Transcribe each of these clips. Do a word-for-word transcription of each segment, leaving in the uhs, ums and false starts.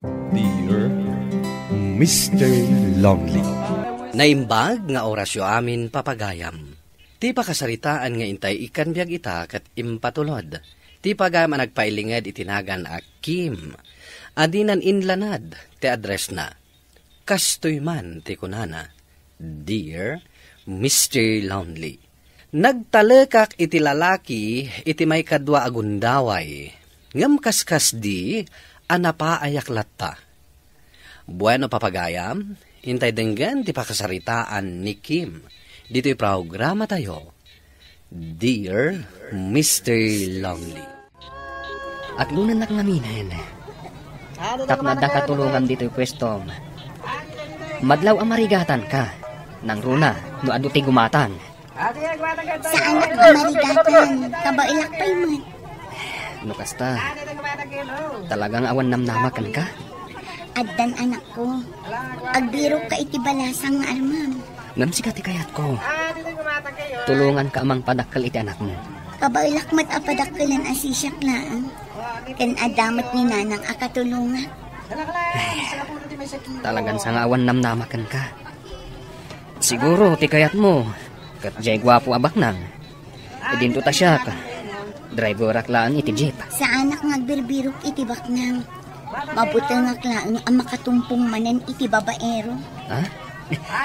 Dear Mister Lonely. Naimbag nga orasyo amin, papagayam. Ti pakasaritaan nga intay ikkan biag ita ket impatulod ti pagayam a nagpailinged iti nagan a Kim, a dinan inlanad ti addressna. Kastoy man ti kunana, "Dear Mister Lonely, nagtalekak iti lalaki iti maikadua a gundaway, ngem kaskasdi a napaayak latta." Bueno, papagayam, intay denggen ti pakasaritaan ni Kim ditoy programatayo, Dear Mister Lonely. Aglonennak ngaminen tapno adda katulongam ditoy puestom. Madlaw a marigatanka, nangruna no adu ti gumatang. Saanak a marigatan, kabaelak pay met. No kasta, talaga nga awan namnama kenka? Addan, anakko. Agbirokka iti balasang nga armam. Ngem sika ti kayatko. Tulonganka a mangpadakkel iti anakmo. Kabaelak met a padakkelen a sisiak laeng. Ken adda met ni nanang a katulongak. Talagan sa nga awan namnama kenka. Siguro ti kayatmo, ket diay guapo a baknang. Idinto ta siak, driverak laeng iti jeep. Saanak nga agbirbirok iti baknang. Mabutengak laeng a makatumpong manen iti babaero. Ha?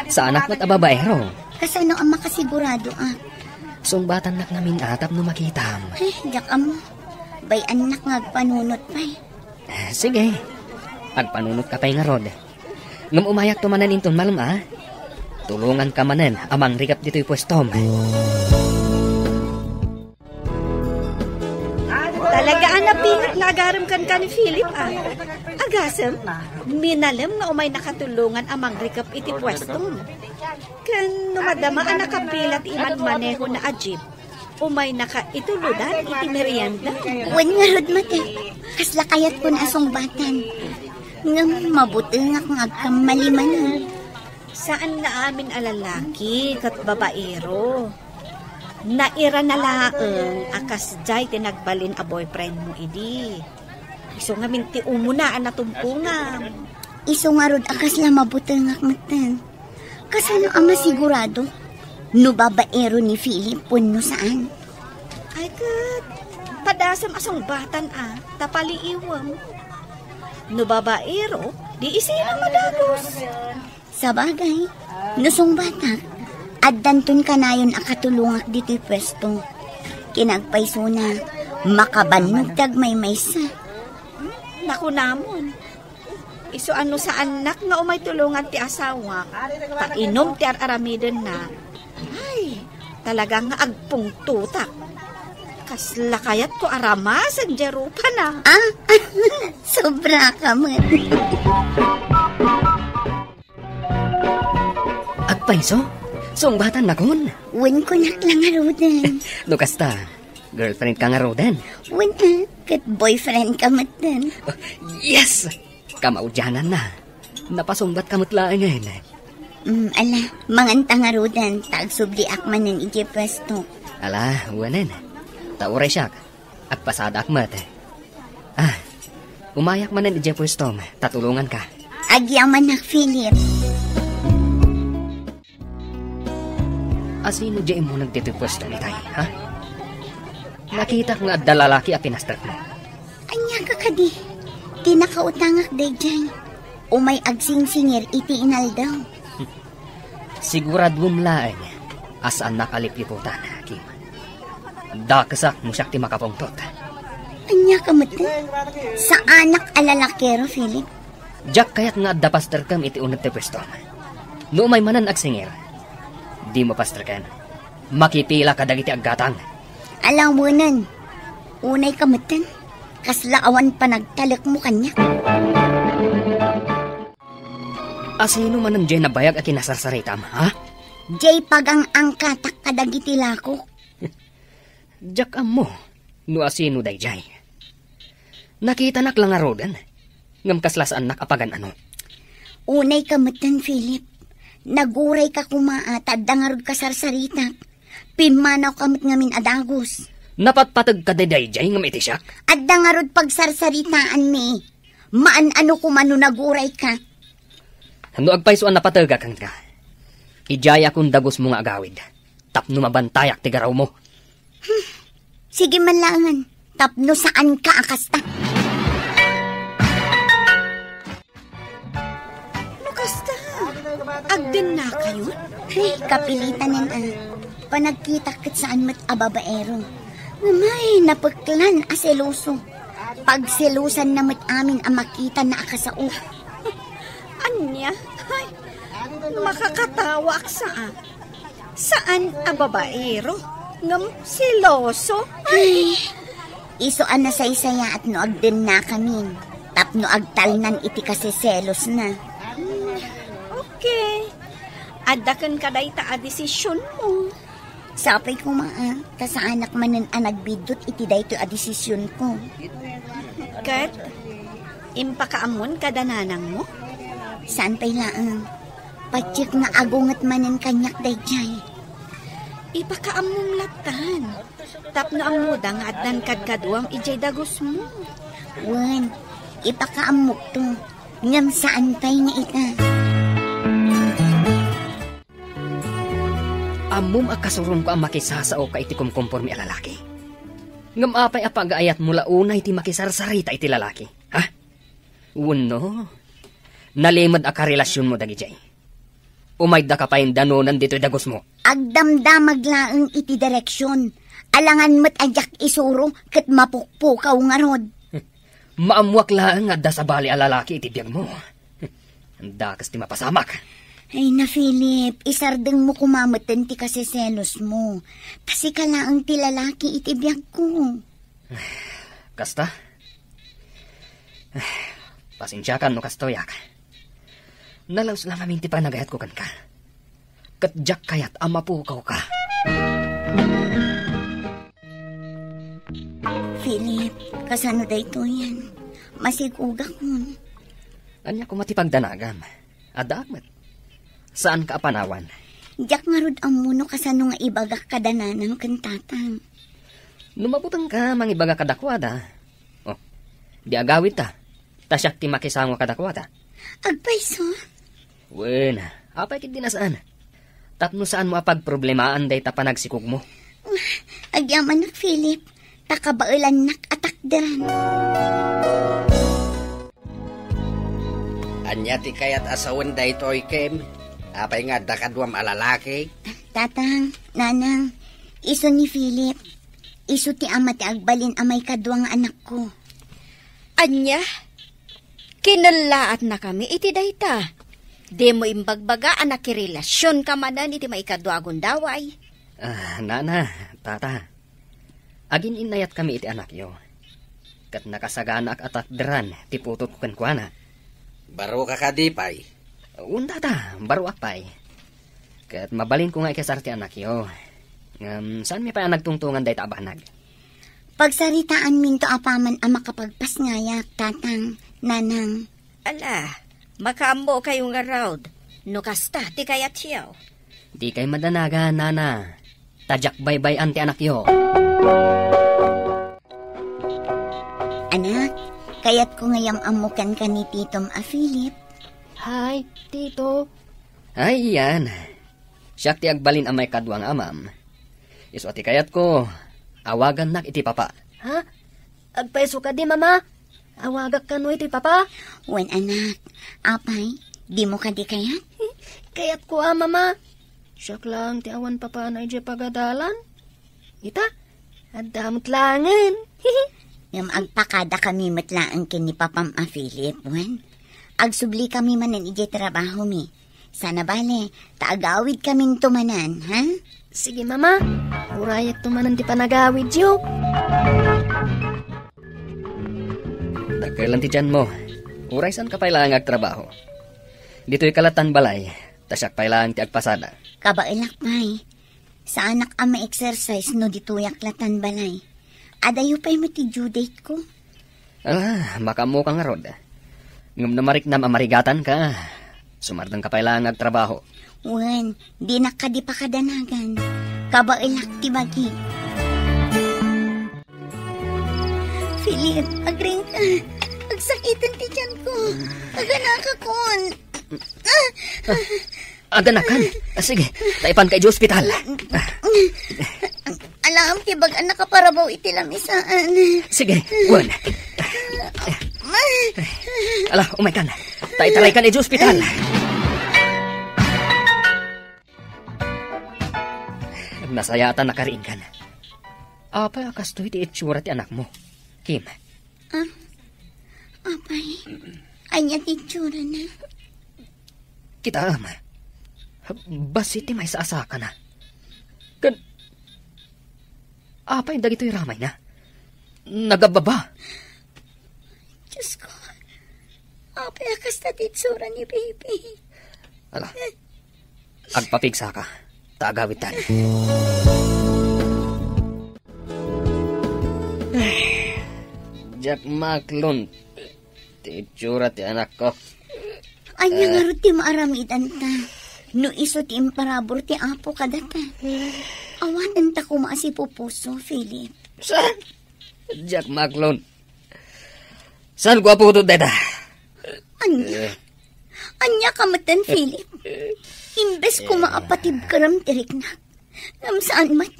Saanak met a babaero? Kasano a makasiguradoak? Sungbatannak ngamin a tapno makitam. Ay, diak ammo. Bay-annak nga agpanunot pay. Sige. Agpanunotka pay ngarud. Ngem umayakto manen inton malem a. Tulonganka manen a mangrikep ditoy puestom. Talaga a napinget nga agarem kenka ni Philip a. Agasem, minalem nga umaynaka tulongan a mangrikep iti puestom. Ken no madama a nakabila ti imanmanehona a jeep, umaynaka itulodan iti merienda. Wen ngarud met, kasla kayatkon a sungbatan. Ngem mabutengak nga agkammali manen. Saan nga amin a lalaki ket babaero. Nairana laeng a kasdiay ti nagbalin a boyfriend mo idi. Isu ngamin ti umuna a natumpongam. Isu ngarud a kasla mabutengak metten. Kasano a masigurado no babaero ni Philip wenno saan? Ay ket, padasem a sungbatan a, ta paliiwem. No babaero, di isina madagus. Sabagay, no sungbatak, addanton kanayon a katulongak ditoy puesto. Kinagpaysona, makabannog ti agmaymaysa. Nakunamon, isu a no saannak nga umay tulongan ti asawak, ta inum ti ar-aramidenna, ay, talaga nga agpungtotak. Kasla kayatko a ramasen diay rupana. Ah, sobra ka met. Agpayso? Sungbatan nakon? Wen, kunak la ngaruden. No kasta, girlfriend ka ngaruden? Wen, ah, ket boyfriend ka metten. Yes! Kamaudiananna. Napasungbat ka met laengen. Mm, ala, manganta ngaruden, ta agsubliak manen idiay puesto. Ala, wenen. Ta uray siak. Agpasadaak met. Ah, umayak manen idiay puestom, ta tulonganka. Agyamanak, Philip. Asino diay immuneg ditoy puestom itay, ha? Nakitak nga adda lalaki a pinastermo. Ania ka kadi? Ti nakautangak daydiay. Umay agsingsingir iti inaldaw. Siguraduem laeng a saannak a lipliputan, Kim. Dakesak no siak ti makapungtot. Ania ka met? Saanak a lalakero, Philip. Diak kayat nga adda pasterkem iti uneg ti puestom. No umay manen agsingir, dimo pasterken. Makipila kadagiti aggatang. Alawenen. Unay ka metten. Kasla awan panagtalekmo kaniak. Asino manen diay nabayag a kinasarsaritam, ha? Diay pagang-angkatak kadagiti lakok. Diak ammo no asino daydiay. Nakitanak la ngaruden, ngem kasla saannak a pagan-ano. Unay ka metten, Philip. Nagurayka koma a ta adda ngarud kasarsaritak. Pimmanawka met ngamin a dagus. Napatpateg kadi daydiay ngem iti siak? Adda ngarud pagsarsaritaanmi. Maan-ano koma no nagurayka. No agpayso a napategak kenka, idiayakon dagusmo nga agawid tapno mabantayak ti garawmo. Sige man laengen, tapno saanka a kasta. No kasta, agdennakayon? Ay, kapilitanen a. Panagkitak ket saan met a babaero. Ngem ay, napeklan a seloso. Pagselosanna met amin a makitana a kasao. Ania? Ay, makakatawaak sa a. Saan a babaero, ngem seloso? Ay, isu a nasaysayaat no agdennakamin, tapno agtalnan iti kaseselosna. Hmm, okay. Adda kenka dayta a desisionmo. Sapay koma a, ta saanak manen a nagbiddut iti daytoy a desisionko. Ket, impakaammon kada nanangmo? Saan pay laeng. Patiek nga agunget manen kaniak daydiay. Ipakaammom lattan, tapno ammoda nga addan kadkaduam idiay dagusmo. Wen, ipakaammokto, ngem saan pay nga ita. Ammom a kasuronko a makisasaoka iti kumkumpormi a lalaki. Ngem apay a pagaayatmo la unay ti makisarsarita iti lalaki, ha? Wenno, nalimed a karelasionmo dagidiay? Umaydaka pay danonen ditoy dagusmo. Agdamdamag laeng iti direksion. Alangan met a diak isuro ket mapukpukaw ngarud. Maammoak laeng nga adda sabali a lalaki iti biagmo. Dakes ti mapasamak. Ay na, Philip, isardengmo koma metten ti kaseselosmo. Ta sika laeng ti lalaki iti biagko. Kasta? Pasensiakan no kastoyak. Nalaus la ngamin ti panagayatko kenka. Ket diak kayat a mapukawka. Philip, kasano daytoyen? Masigugakon. Ania koma ti pagdanagam? Addaak met. Saanka a panawan. Diak ngarud ammo no kasano nga ibagak kada nanang ken tatang. No mabutengka, mangibaga kadakuada. Oh, di agawidta, ta siak ti makisango kadakuada. Agpayso? Wen, apay ketdi a saan? Tapno saanmo a pagproblemaan dayta panagsikogmo. Agyamanak, Philip, ta kabaelannak a takderan. Ania ti kayat a sawen daytoy, Kim? Apay nga adda kaduam a lalaki? Tatang, nanang, isu ni Philip. Isu ti ama ti agbalin a maikadua nga anakko. Ania? Kinellaatnakami iti dayta. Dimo imbagbaga a nakirelasionka manen iti maikadua a gundaway. Ah, nana, tata. Agin-innayatkami iti anakyo. Ket nakasaganaak a takderan ti putotko kenkuana. Baroka kadi pay? Wen, tata, baroak pay. Ket mabalinko nga ikasar ti anakyo. Ngem saanmi pay a nagtungtongan dayta a banag. Pagsaritaanminto apaman a makapagpasngayak, tatang, nanang. Ala, makaammokayo ngarud, no kasta ti kayatyo. Dikay madanagan, nana. Ta diak baybay-an ti anakyo. Anak, kayatko nga yam-ammo kenka ni titom a Philip. Hi, tito. Ay, iyan. Siak ti agbalin a maikadua nga amam. Isu a ti kayatko, awagannak iti papa. Ha? Agpayso kadi, mama? Awagak kano iti papa? Wen, anak. Apay, dimo kadi kayat? Kayatko a, mama. Siak laeng ti awan papana idiay pagadalan. Ita, adda met laengen. Ngem agpakadakami met laeng ken ni papam a Philip, wen? Agsublikami manen idiay trabahomi. Sana bale, ta agawidkaminto manen, ha? Sige, mama. Urayekto manen ti panagawidyo. Dakkel ti tianmo. Uray saanka pay laeng agtrabaho. Ditoyka lattan balay, ta siak pay laeng ti agpasada. Kabaelak pay. Saanak a ma-exercise no ditoyak lattan balay. Adayo pay met ti due date ko. Ah, makaammoka ngarud. Ngem no mariknam a marigatanka, sumardengka pay laeng agtrabaho. Wen, dinak kadi pakadanagan. Kabaelak ti bagi. Philip, agriingka. Sakiten ti tiyan ko. Aganakakon. Aganakan? Ah, sige, ta ipanka idiay ospital. Alam, ti bag-an nakaparabaw iti lamisaan. Sige, wen. Ala, umaykan. Ta itaraykan idiay ospital. Nasayaatan nakariingkan. Apay a kastoy ti itsura ti anakmo, Kim? Ah, apay, ania ti itsurana? Kitaem, bassit ti maysa a sakana. Ken, apay dagitoy ramayna? Nagabbaba. Diyos ko, apay a kasta ti itsura ni baby? Ala, agpapigsaka, ta agawidtan. Diak maaklon ti itsura ti anakko. Ania ngarud ti maaramidanta? No isu ti imparabur ti Apo kadata, awatenta koma a sipupuso, Philip. Saan? Diak maaklon. Saan ko a putod dayta? Ania? Eh. Ania ka metten, Philip? Imbes koma a patibkerem ti riknak, ngem saan met,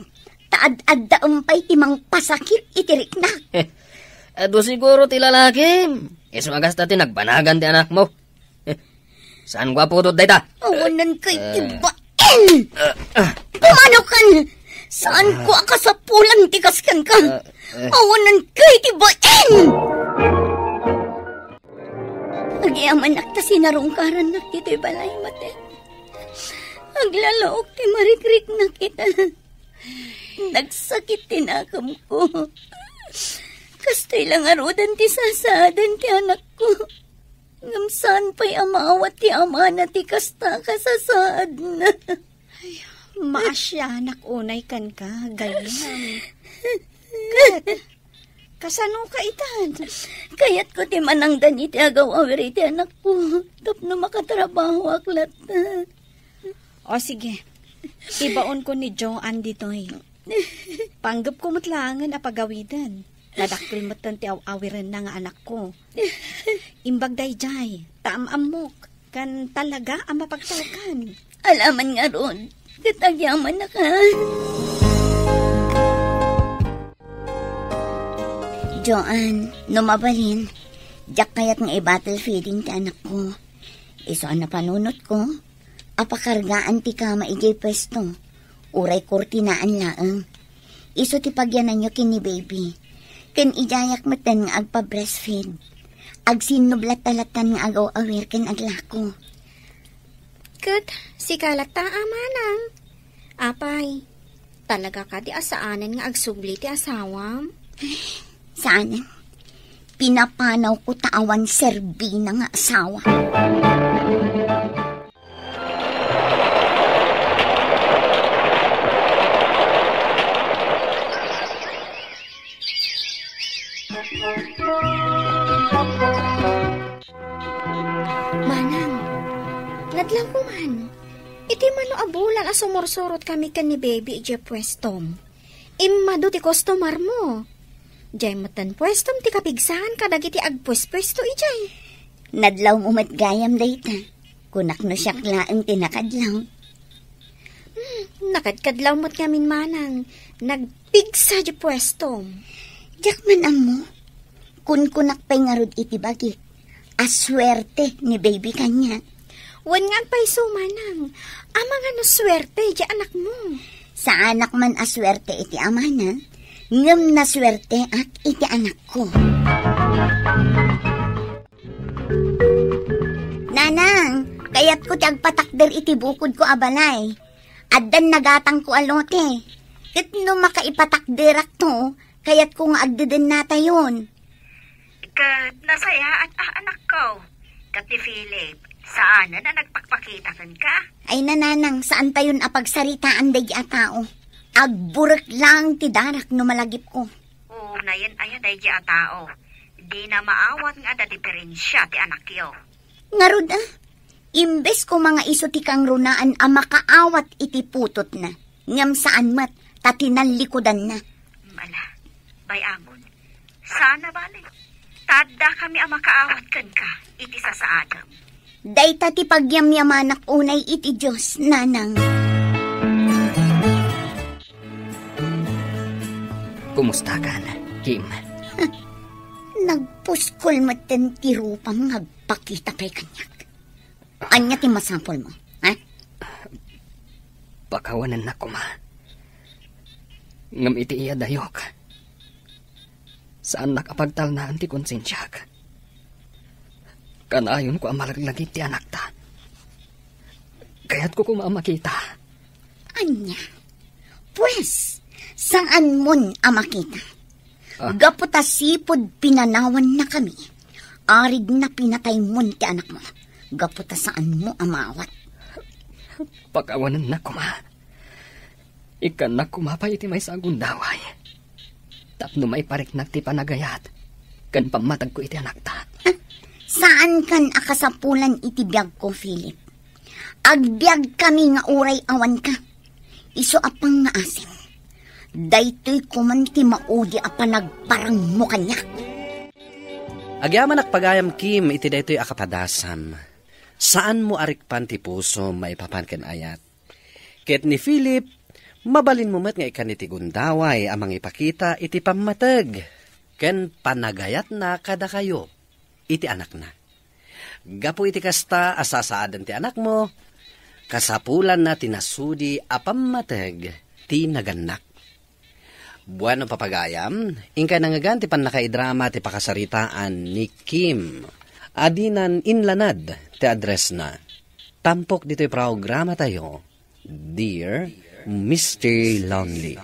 ta ad-addaem pay ti mangpasakit iti riknak. Adu siguro ti lalakim. Isu a kasta ti nagbanagan ti anakmo. Saan ko a putod dayta? Awanan kay ti bain! Pumanokan! Saan ko a kasapulan ti kaskenka? Awanan kay ti bain! Agyamanak ta sinarungkarannak ditoy balay, Mate. Aglalaok ti marikriknak ita. Nagsakit ti nakemko. Kastoy la ngaruden ti sasaaden ti anakko. Ngem saan pay a maawat ti amana ti kasta a kasasaadna. Ay, maasianak unay kenka, gayyem. Ket, kasano ka itan? Kayatko ti manangdan iti agaw-awir iti anakko tapno makatrabahoak latta. O sige, ibaonko ni Joan ditoy. Panggepko met laengen a pagawiden. Nadakkel metten ti aw-awirenna nga anakko. Imbag daydiay, ta am-ammok, ken talaga a mapagtalkan. Alaman ngarud, ket agyamanak. Joan, no mabalin, diak kayat nga i-bottle feeding ti anakko. Isu a napanunotko, a pakargaan ti kama idiay puesto, uray kurtinaan laeng. Isu ti pagyananyo ken ni baby. Ken idiayak metten nga agpa-breastfeed. Agsinnublat ta lattan nga agaw-awir ken aglako. Ket sika latta a manang. Apay, talaga kadi a saanen nga agsubli ti asawam? Saanen. Pinapanawko ta awan serbina nga asawa. Manang, nadlawko man. Iti mano a bulan a sumursurot kami ken ni Baby idiay puestom, immadu ti customer mo. Diay metten puestom ti kapigsaan kadagiti agpuespuesto idiay. Nadlawmo met gayam dayta. Kunak no siak laeng ti nakadlaw. Hmm, nakadkadlaw met ngamin manang nagpigsa diay puestom. Diak man ammo. Kunkunak pay ngarud iti bagik a suerte ni Baby kaniak. Wen nga agpayso manang, amangan no suerte diay anakmo. Saanak man a suerte iti amana, ngem nasuerteak iti anakko. Nanang, kayatko ti agpatakder iti bukodko a balay. Addan nagatangko a lote. Ket no makaipatakderakto, kayatko nga agdedennatayon. Ket nasayaat a anakko. Ket ni Philip, saanen a nagpakpakita kenka? Ay, nanang, saantayon a pagsaritaan daydi a tao. Agburek laeng ti darak no malagipko. Unayen aya daydi a tao. Dina maawat nga adda diperensia ti anakyo. Ngarud, a? Imbes koma nga isu ti kangrunaan a makaawat iti putotna, ngem saan met ta tinallikudanna. Ala, bay-amon, saan a bale. Ta Addakami a makaawat kenka iti sasaadem. Dayta ti pagyamyamanak unay iti Dios, Nanang. Kumustakan, Kim? Nagpuskol metten ti rupam nga agpakita pay kaniak. Ania ti masapulmo, ha? Pakawanennak koma. Ngem iti iyadayok, saannak a pagtalnaan ti konsensiak. Kanayonko a malaglagip ti anakta. Kayatko koma a makita. Ania? Pues, saanmon a makita. Ah. Gapu ta sipud pinanawannakami, arigna pinataymon ti anakmo. Gapu ta saanmo a maawat. Pakawanennak koma. Ikkannak koma pay iti maysa a gundaway tapno maipariknak ti panagayat ken pammatagko iti anakta. Saankan a kasapulan iti biagko, Philip. Agbiagkami nga uray awanka. Isu a pangngaasim. Daytoy koman ti maudi a panagparangmo kaniak. Agyamanak pagayam, Kim, iti daytoy a kapadasam. Saanmo a rikpan ti pusom maipapan ken ayat. Ket ni Philip, mabalinmo met nga ikkan iti gundaway a mangipakita iti pammateg ken panagayatna kadakayo iti anakna. Gapu iti kasta a sasaaden ti anakmo, kasapulanna ti nasudi a pammateg ti nagannak. Bueno, papagayam, inkay nangngegan ti pannakaidrama ti pakasaritaan ni Kim. Adinan inlanad ti addressna. Tampok ditoy programatayo, Dear Mister Lonely.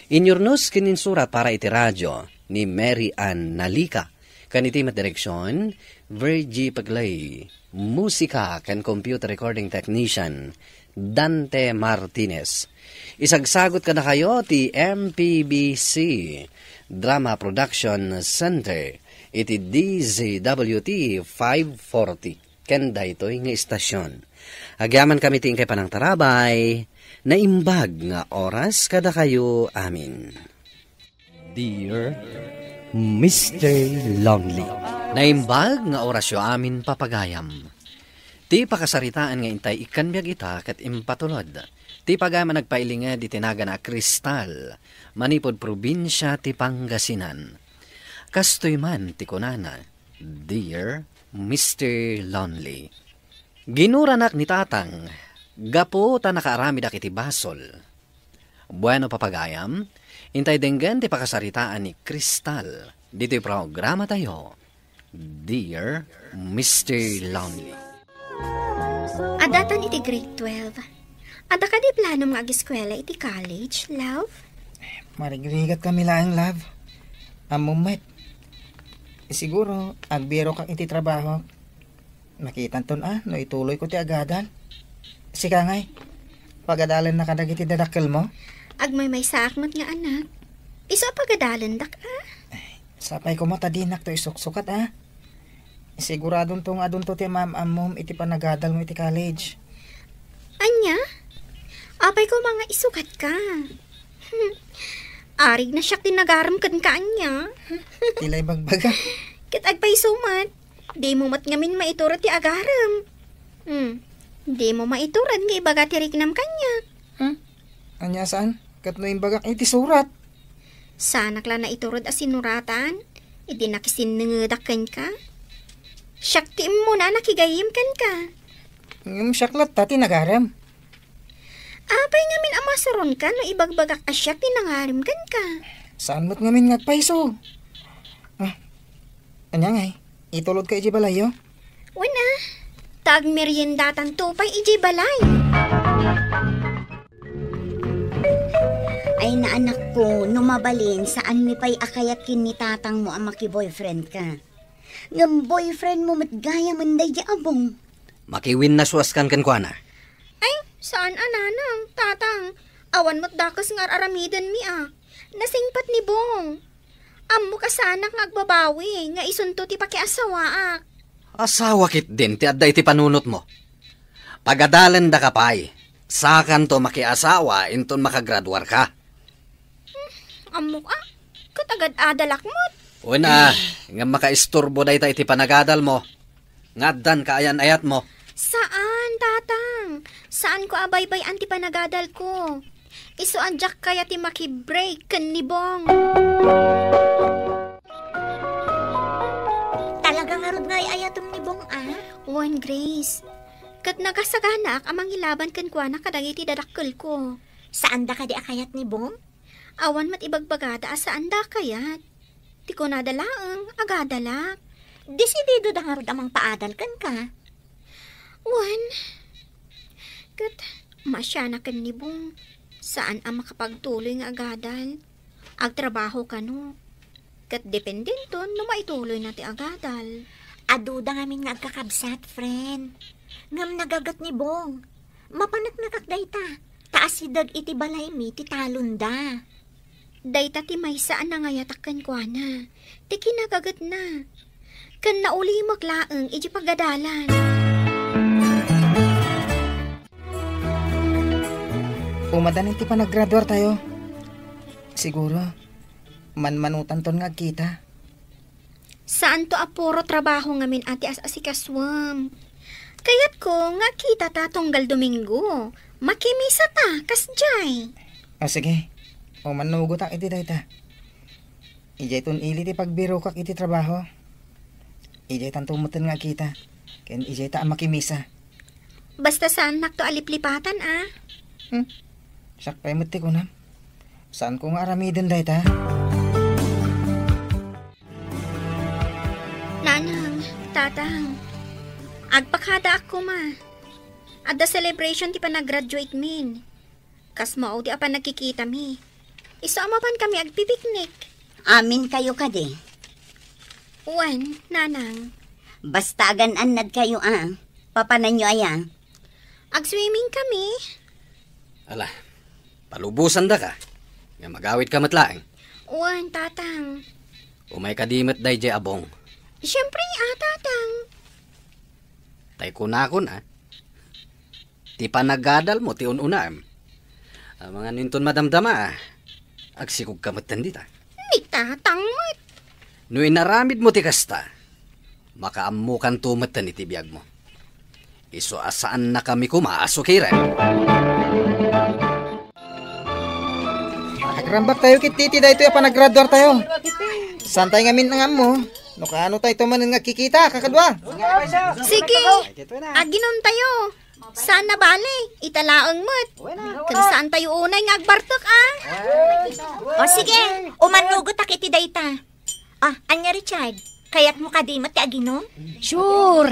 Inyurnos ken insurat para iti radio ni Mary Ann Nalica, ken iti met direksion, Virgie Peglay. Musika ken computer recording technician, Dante Martinez. Isagsagut kadakayo ti M P B C Drama Production Center iti D Z W T five forty ken daytoy nga istasyon. Agyamankami ti inkay panangtarabay, naimbag nga oras kadakayo amin. Dear Mister Lonely. Naimbag nga orasyo amin, papagayam. Ti pakasaritaan nga intay ikkan biag ita ket impatulod ti pagayam a nagpailinged iti nagana a Cristal, manipud probinsia ti Pangasinan. Kastoy man ti kunana, Dear Mister Lonely. Ginuranak ni Tatang gapu ta nakaaramidak iti basol. Bueno, papagayam, intay denggen ti pakasaritaan ni Cristal ditoy programatayo, Dear Mister Lonely. Adatan iti grade twelve. Adda kadi planom nga ageskuela iti college, love? Marigrigat kami laeng, love. Ammom met. Siguro, agbirokak iti trabaho. Makitanton a no ituloyko ti agadal. Sika ngay, pagadalennaka dagiti dadakkelmo? Agmaymaysaak met nga anak. Isu a pagadalendak a. Sapay koma ta dinakto isuksukat a. Siguradonto nga adunto ti maam-ammom iti panagadalmo iti college. Ania? Apay koma nga isukatka? Arigna siak ti nagarem kenka ania? Ti la ibagbaga. Ket agpayso met. Dimo met ngamin maiturod ti agarem. Hmm. Dimo maiturod nga ibaga ti riknam kaniak. Hmm? Ania saan? Ket no imbagak iti surat? Saanak la naiturod a sinuratan? Idi nakisinnengedak kenka? Siak ti immuna a nakigayyem kenka. Ngem siak latta ti nagarem. Apay ngamin a masuronka no ibagbagak a siak ti nangarem kenka? Saan met ngamin nga agpayso? Ah, ania ngay? Itulodka idiay balayyo? Wen a, ta agmeriendatanto pay idiay balay. Ay, naanakko, no mabalin, saanmi pay a kayat ken ni tatangmo a makiboyfriendka. Ngem boyfriendmo met gayamen daydi abong. Makiwinnasuaskan kenkuana. Ay, saan a nanang, tatang. Awan met dakes nga ar-aramidenmi a. Nasingpet ni Bong. Ammok a saanak nga agbabawi nga isunto ti pakiasawaak. Asawa ketdin ti adda iti panunotmo. Pagadalendaka pay. Sakanto makiasawa inton makagraduarka. Hmm, ammok a. Ket agad-adalak met. Wen a, ngem makaisturbo dayta iti panagadalmo. Nga addan kaayan-ayatmo. Saan, Tatang. Saanko a baybay-an ti panagadalko. Isu a diak kayat ti maki-break ken ni Bong. Talaga ngarud nga ay-ayatem ni Bong, a? Wen, Grace. Ket nagasaganaak a mangilaban kenkuana kadagiti dadakkelko. Saanda kadi a kayat ni Bong? Awan met ibagbagada a saanda a kayat. Ti kunada laeng, agadalak. Desididoda ngarud a mangpaadal kenka. Wen, ket maasianak ken ni Bong. Saan a makapagtuloy nga agadal. Agtrabaho kano. Ket dependenton no maituloyna ti agadal. Aduda ngamin nga agkakabsat, friend. Ngem nagaget ni Bong. Mapaneknekak dayta, ta asideg iti balaymi ti talonda. Dayta ti maysa a nangayatak kenkuana, ti kinagagetna. Ken naulimek laeng iti pagadalan. Umadan iti panagraduartayo. Siguro, manmanutanton nga agkita. Saanto a puro trabaho ngamin a ti as-asikasuem. Kayatko nga agkitata tunggal Domingo. Makimisata, kasdiay. O sige, umannugotak iti dayta. Idiayton ili ti pagbirokak iti trabaho. Idiaytanto metten nga agkita. Ken idiayta a makimisa. Basta saannakto a liplipatan, a? Hmm? Siak pay met ti kunam. Saanko nga aramiden dayta? Nanang, Tatang, agpakadaak koma. Adda celebration ti panagraduate min. Kas maudi a panagkikitami. Isu a mapankami agpipiknik. Aminkayo kadi? Wen, Nanang. Basta agan-annadkayo a. Papananyo aya? Agswimming kami. Ala, palubosandaka. Nga magawidka met laeng. Wen, Tatang. Umay kadi met daydiay a Bong. Siempre, a, Tatang. Tay kunakon, a. Ti panagadalmo ti un-unaem. Amangan inton madamdama, a. Agsikogka metten dita. Ni Tatang met. No inaramidmo ti kasta, makaammokanto metten iti biagmo. Isu a saannakami koma a sukiren. Agrambaktayo ketdi iti daytoy a panagraduartayo. Saantay ngamin nga ammo no kaano tayto manen nga agkikita, kakadua. Sige, aginontayo. Saan a bale, ita laeng met. Ken saantayo unay nga agbartek, a? O sige, umannugotak iti dayta. Ah, ania, Richard? Kayatmo kadi met ti aginom? Sure.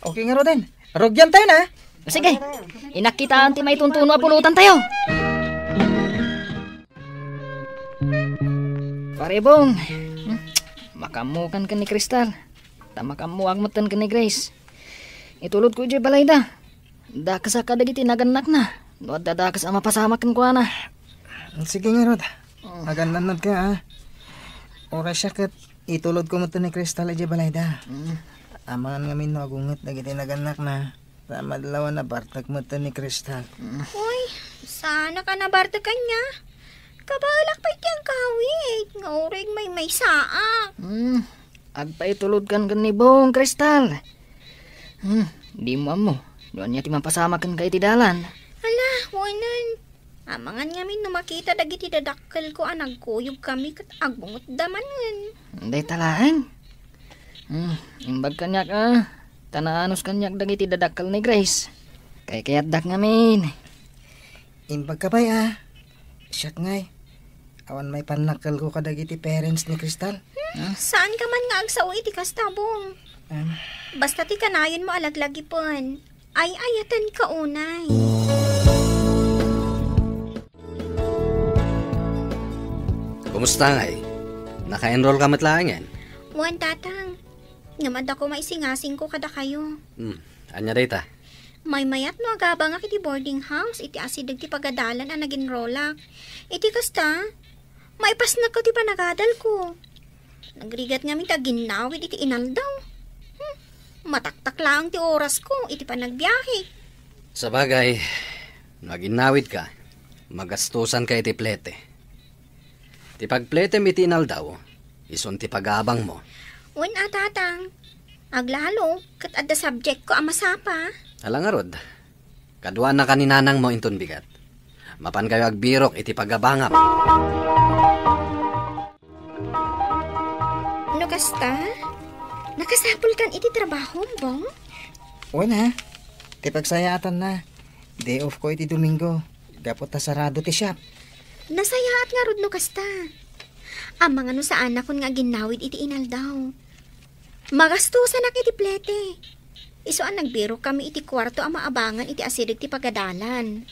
Okay ngaruden. Rugiantayon, a. Sige, inakkitaan ti maituntuno a pulutantayo. Pare Bong, hmm, makaammokan ken ni Crystal. Ta makaammoak metten ken ni Grace. Itulodko idiay balayda. Dakesak kadagiti nagannakna no adda dakes a mapasamak kenkuana. Sige ngarud. Mm. Agan-annadka, a. Uray siak ket itulodko metten ni Crystal idiay balayda. Mm. Amangan ngamin no agunget dagiti nagannakna. Ta madlaw a nabartek metten ni Crystal. Mm. Uy, saanak a nabartek kaniak. Kabaelak pay ti agkawit nga uray maymaysaak. Mm. Agpaitulodkan ken ni Bong, Crystal. Hmm, dimo ammo no ania ti mapasamak kenka iti dalan. Ala, wen. Amangan ngamin no makita dagiti dadakkelko a nagkuyogkami ket agbungotda manen. Dayta laeng. Hmm, imbag kaniak, a. Ta naanus kaniak dagiti dadakkel ni Grace. Kaykayatdak ngamin. Imbagka pay, a. Siak ngay, awan maipannakkelko kadagiti parents ni Crystal. Hmm, saanka man nga agsao iti kasta, Bong. Em. Basta ti kanayonmo a laglagipen, ay-ayatenka unay. Kumusta ngay? Naka-enroll ka met laengen? Wen, Tatang. Ngem adda koma isingasingko kadakayo. Hmm, ania dayta? Maymayat no agabangak iti boarding house iti asideg ti pagadalan a nag-enrollak. Iti kasta, maipasnekko ti panagadalko. Nagrigat ngamin ti aginnawid iti inaldaw. Hmm, mataktak laeng ti orasko iti panagbiahe. Sabagay, no aginnawidka, magastosanka iti plete. Ti pagpletem iti inaldaw, Isun ti pagabangmo. Wen a, Tatang. Aglalo, ket adda subject ko a masapa. Ala ngarud, kaduanaka ni nanangmo inton bigat. Mapankayo agbirok iti pagabangam. No kasta, nakasapulkan iti trabahom, Bong? Wen a, ti pagsayaatanna, day off ko iti Domingo, gapu ta sarado ti shop. Nasayaat ngarud no kasta. Amangan no saanakon nga aginnawid iti inaldaw. Magastosanak iti plete. Isu a nagbirok kami iti kuarto a maabangan iti asideg ti pagadalan.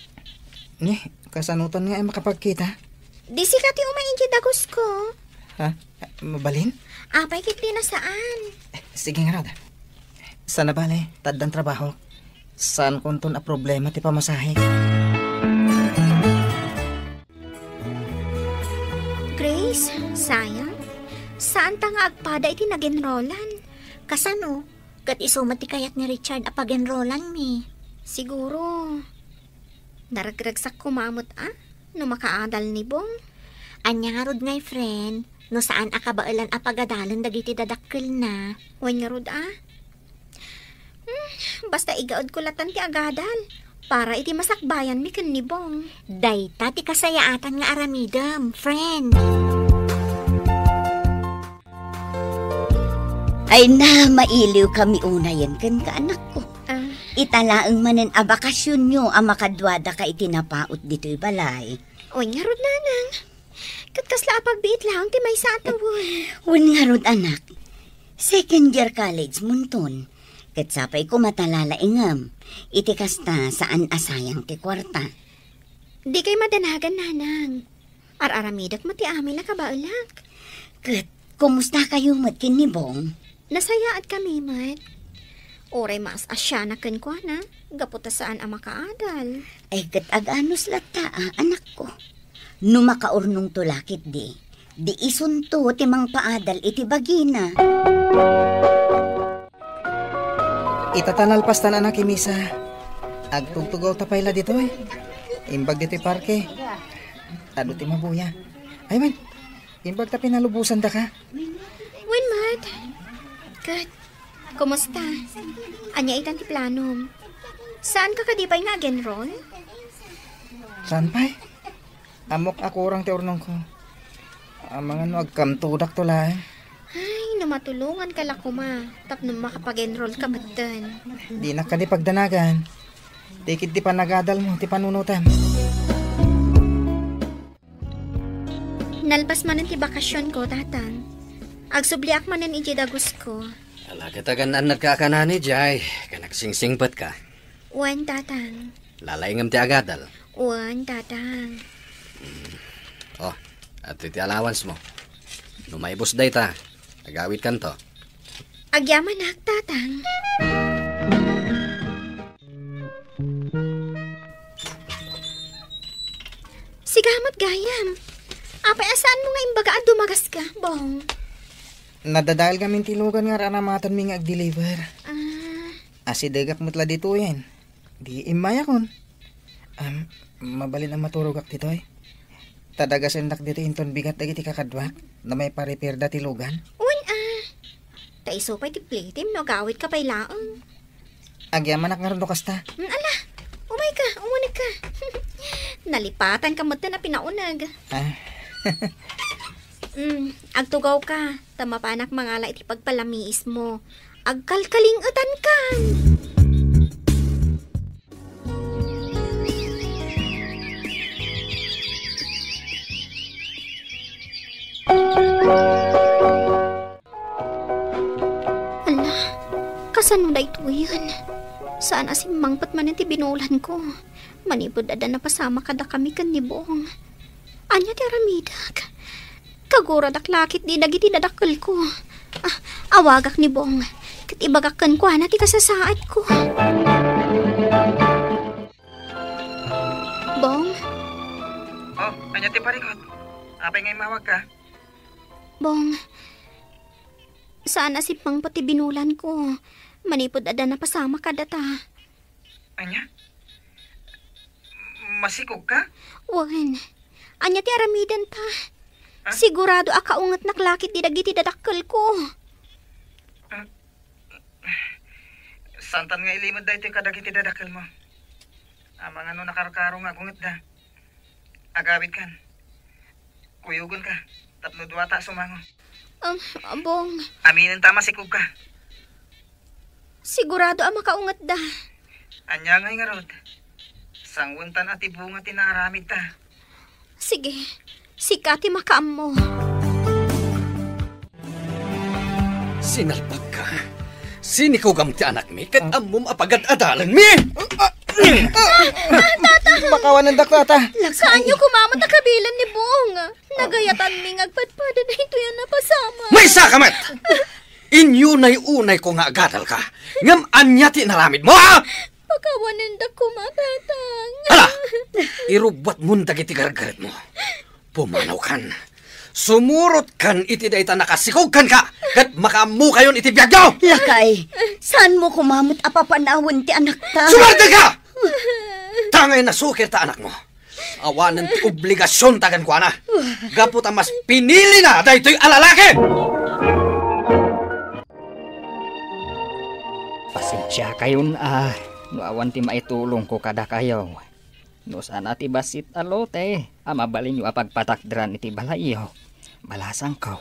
Ni, kasanotan nga ay makapagkita? Di sika ti umay idiay dagusko. Ha? Mabalin? Apay ket di na saan. Sige ngarud. Sana bale, ta addan trabaho. Saankonton a problema ti pamasahe. Grace, sayang. Saanta nga agpada iti nag-enrollan. Kasano? Ket isu met ti kayat ni Richard a pag-enrollanmi. Siguro, naragragsak koma met a no makaadal ni Bong. Ania ngarud ngay, friend, no saan a kabaelan a pagadalen dagiti dadakkelna? Wen ngarud a. Hmm, basta igaedko latan ti agadal para iti masakbayanmi ken ni Bong. Dayta ti kasayaatan nga aramidem, friend. Ay na, mailiwkami unayen kenka, anakko. Ah. Ita laeng manen a bakasionyo a makaduadaka iti napaut ditoy balay. Wen ngarud, nanang. Ket kasla a pagbiit laeng ti maysa a tawen. Wen ngarud, anak. Second year college monton. Ket sapay koma ta lalaingem. Iti kasta, saan a sayang ti kuarta. Dikay madanagan, nanang. Ar-aramidek met ti amin a kabaelak. Ket kumustakayo met ken ni Bong? Nasayaat kami met. Uray maas-asianak kenkuana, gapu ta saan a makaadal. Ay, ket aganus latta a, anakko. No makaurnongto la ketdi, di isunto ti mangpaadal iti bagina. Ita ta nalpastan, anak, a misa. Agtugtugawta pay la ditoy. Imbag ditoy parke. Adu ti mabuya. Ay man, imbag ta pinalubosandaka. Wen met. Ket, kumusta? Ania itan ti planom? Saanka kadi pay nga ag-enroll? Saan pay? Ammok a kurang ti urnongko. Amangan no agkamtudakto laeng. Ay, no matulonganka la koma tapno makapag-enrollka metten. Dinak kadi pagdanagan. Tikid ti panagadalmo ti panunotem. Nalpas manen ti bakasionko, Tatang. Agsubliak manen idiay dagusko. Ala ket agan-annadka a kanani, Jay. Ken agsingsingpetka. Wen, Tatang. Lalaingem ti agadal. Wen, Tatang. Mm. Oh, adtoy ti allowance mo. No maibus dayta, agawidkanto. Agyamanak, Tatang. Sigamat gayam. Apay a saanmo nga imbaga a dumagaska, Bong? Nadadael ngamin ti lugan nga ar-aramatenmi nga ag-deliver. Ah. Asidegak met la ditoyen. Di immayakon. Am, mabalin a maturogak ditoy. Ta dagasendak ditoy inton bigat dagiti kakaduak no maipa-repairda ti lugan. Wen a. Ta isu pay ti plitim no agawidka pay laeng. Agyamanak ngarud no kasta. Mm, ala, umayka, umunegka. Nalipatanka metten a pinauneg. Ah. Mm, agtugawka, ta mapanak mangala iti pagpalamiismo. Agkalkaling-etankan. Ala, kasano daytoyen? Saan a simmangpet manen ti binulanko. Manipud adda napasamak kadakami ken ni Bong. Ania ti aramidek? Kaguradak la ketdi dagiti dadakkelko. Ah, awagak ni Bong. Ket ibagak kenkuana ti kasasaadko. Bong? Oh, ania ti parikut? Apay nga immawagka? Bong, saan a simmangpet ti binulanko. Manipud adda napasamak kadata. Ania? Masikogka? Wen. Ania ti aramidenta? Sigurado a kaungetnak la ketdi dagiti dadakkelko. Saantan nga ilimed daytoy kadagiti dadakkelmo. Amangan no nakarkaro nga agungetda. Agawidkan. Kuyogenka tapno duata a sumango. Um, Bong. Aminenta a masikogka. Sigurado a makaungetda. Ania ngay ngarud? Sanguentan a ti bunga ti naaramidta. Sige, sika ti makaammo. Sinalpagka. Sinikugam ti anakmi ket ammom a pagad-adalanmi. Tata! Pakawanendak, tata. Saanyo koma met a kabilen ni Bong. Nagayatanmi nga agpadpada daytoy a napasamak. Maysa ka met! Inyunay-unayko nga agadalka. Ngem ania ti inaramidmo, ha? Pakawanendak koma, Tatang. Ala! Irubbuatmon dagiti gargaretmo. Pumanawkan. Sumurotkan iti dayta nakasikog kenka, ket makaammokayon iti biagyo! Lakay, saanmo koma met a papanawen ti anakta? Sumardengka! Tangay nasukir ta anakmo. Awanen ti obligasionta kenkuana. Gapu ta mas pinilina daytoy a lalaki! Pasensiakayon a no awan ti maitulongko kadakayo. No saan a ti bassit a lote a mabalinyo a pagpatakderan iti balayyo, balasangko.